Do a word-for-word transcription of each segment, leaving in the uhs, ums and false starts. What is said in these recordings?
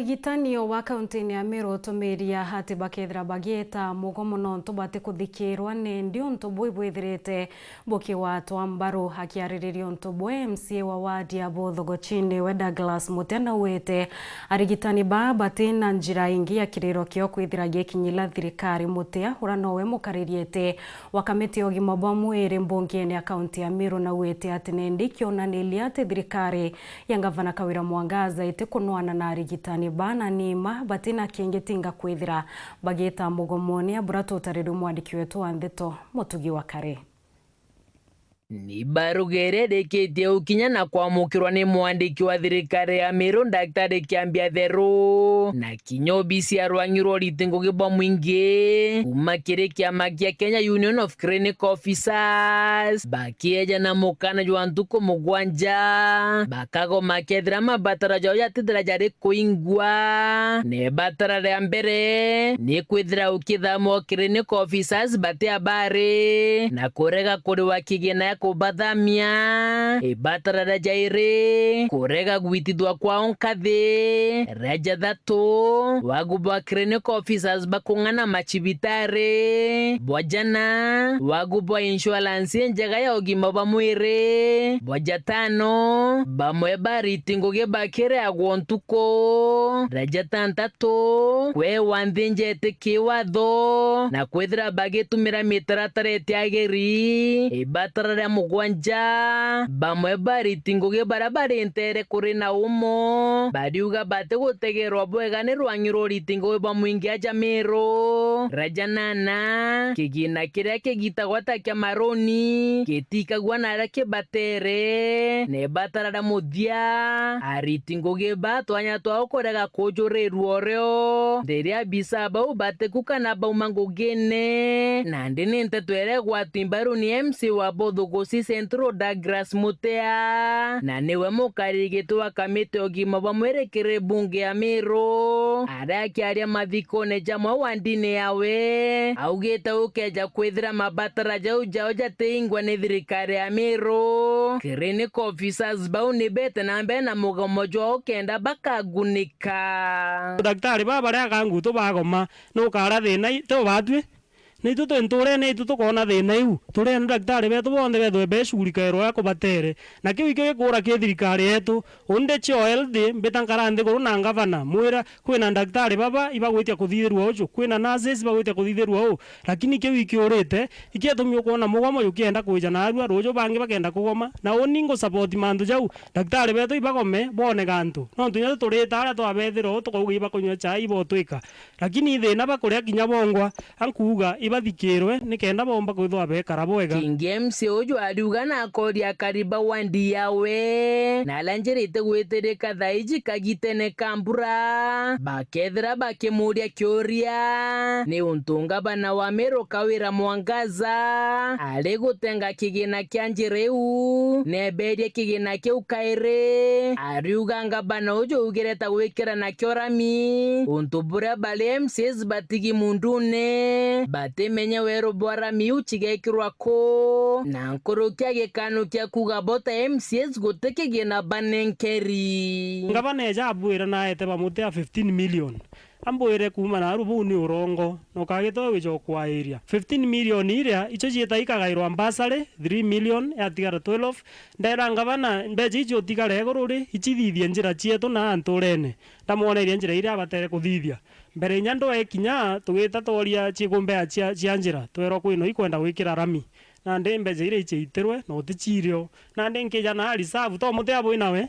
Arigitani wa kaunti-ini ya Meru utumiria ati bakethira bagieta mugomo nontu batikuthikirwa nendi untu buu ibwithirite bukigwatwa mbaru. Akiaririria untu buu, M C A wa wadi ya Buthuguchini we Douglas Mutia naugite arigitani baa bati na njira ingi ya kiriro kio kwithira gikinyira thirikari. Mutia, uria nowe mukariri iti wa kamiti ya ugima bwa mwiri mbungene ya kaunti ya Meru, naugite ati nendi kionaniria ati thirikari ya Ngavana Kawira Mwangaza itikunwana na arigitani bana nima batina kingi tinga kwithira bagita mugomone, abura tutarirwe mwandiki wetu wa ndeto Mutugi wa Kare. Ni baruga iria irikitie gukinya na kwamukirwa ni mwandiki wa thirikari ya Meru, Daktari Kiambia Theru, na kinya obisi ya rwang'i rwa uriti ngugi bwa mwingi, kuma kiri kiama kia Kenya Union of Clinical Officers, bakieja na mukana jwa ntuku mugwanja, bakagoma kethira mabataro jao jatithira jari kuingwa. Na ibatara ria mbere ni kwithira ukithamwa o clinical officers bati abari, na kurega kuriwa kigina ya kubathamia. Ibatara ria jairi, kurega gwitithwa kwao nkathi. Ria jathatu, wagu bwa clinical officers bakung'ana macibitari. Bwa jana, wagu bwa insurance injega ya ugima bwa mwiri. Bwa jatano, bamwe ba ariti ngugi bakireagwa ntuku. Ria jatantatu, kwewa nthi nja iti kiwatho, na kwithira bagitumira mitaratara itiagiri. Ibatara ria mugwanja, bamwe ba ariti ngugi baria bari ntere kuri na umo bariuga batigutegerwa bwega ni rwang'i rwa uriti ngugi bwa mwingi aja Meru. Ria janana, kigina kiria kigitagwa ta kia maruni gitikagua na aria kibatere, na ibatara ria muthia, ariti ngugi ba twanya twao kurega kujurirua urio riria abisa bau batiku kana bauma ngugine. Nandi ni nteto iria igwatwi mbaru ni M C A wa Buthuguchi Central, Douglas Mutea, na niwe mukariri giti wa kamiti ya ugima bwa mwiri kiri bunge ya Meru. Aria akiaria mathikone jamwe wandine yawe, augite ukeja kwithira mabatara jau jao jatiingwa ni thirikari ya Meru, clinical officers bau ni bete na mbere na mugomo jwao kenda bakagunika. Daktari baba baria akangutu bagoma, nukara thina i-, ti ubatwi? Naitu twi nturene itu tukoona thina iu. Turenda daktari betu bonthe bethwe becugurikairwa uria kubatere. Na kiu ikio gikuura ki thirikari yetu. Undi cio health, mbita nkara nthiguru na ngavana, mwira, kwina daktari baba ibagwitia kuthithirua uju, kwina nurses ibagwitia kuthithirua uu, lakini kiu ikiurite, ikietumi ukwona mugomo jukienda kwija naarua, ruuju bangi bakenda kugoma. Na uni ngu support mantu jau, daktari betu ibagome, bone gantu. Nontu inya tuturite aria twabethira uu, tukauga ibakunywa chai, ibotwika. Lakini ithina bakuria kinya bongwa, ankuuga ibathikirwe nikenda boomba kwithwa beekara bwega. Kingi M C A uju ariuga na akoria akari ba wandi yawe, na aria njira itigwitirika thaa iji kagitene ka mbura, bakethira bakimuria kiuria, ni untu ngavana wa Meru Kawira Mwangaza ari gutenga kigina kia njira iu, neberie kigina kiu kairi. Ariuga ngavana uju augire ta gwikira nakio rami, untu buria bari M C As batigi mundune, batimenye weru bwa rami iu cigekirwa ku, na nkuruki agikanukia kuuga bo ta M C As guti kigina banenkeri. Ngavana eja abwira naete bamutea fifteen million. Ambwire kuuma naarua buu ni urongo, na ukagita we wicoka kwairia. Fifteen million iria, icio ciita ikagairwa bursary, three million, yatigara twelve. Ndera ngavana, mbeca icio utigara iguru ri, icithithie njira cietu na anturene. Ndamwoneria njira iria abatere kuthithia. Mbere inya ndwe kinya, tugita tworia ciikumbea cia, cia njira, twerwa kwina ikwenda gwikira rami. Nandi mbeca iria iciitirwe, na uticirio. Nandi nkija na reserve, to muti abwi nawe.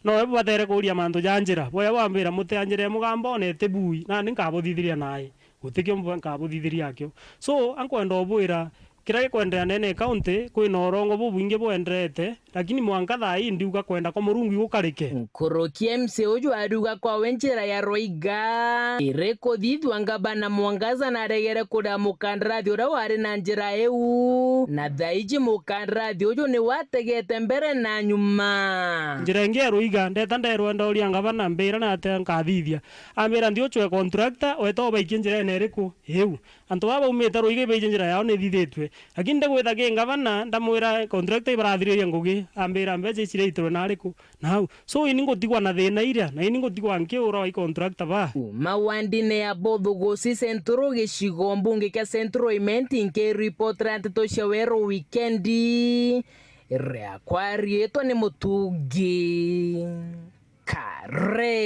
Nowe bubatere kuuria mantu ja njira. Bwaya bwambira muti a njira ya mugambone ti bui, nandi nkabuthithiria nae. Gutikio mbu-, nkabuthithiria akio. So, ankwenda ubwira, kiria gikwenderea ndene ya county, kwina urongo bubwingi bwenderete, lakini mwanka thaa ii ndiuga kwenda kwa Murungu igukarike. Nkuruki M C A uju ariuga kwawe njira ya Rwaiga iri kuthithua, ngavana Mwangaza naregere kuria mukandarathi uria wari na njira iu, na thaa iji mukandarathi uju ni wategete mbere na nyuma. Njira ingi ya Rwaiga, ndeta nderwa ndauria ngavana, mbira na atia nkathithia. Ambira, "Nthi ucwe contractor, weta ubaikie njirene iriku?" Iu. Antu baba baumite Rwaiga ibaiji njira yao nithithitue. Lakini ndagwitha ki ngavana, ndamwira contractor ibarathiriria ngugi, ambira mbeca ici iraitirwe na ariku? Nau. So, ini ngutigwa na thina iria, na ini ngutigwa nkiura i contractor ba. Kuma wandine ya Bothugusi Central, gicigo mbunge kia Central Imenti, nkiripotera nteto cia Weru Wikendi, riakwa riitwa ni Mutungi Kare.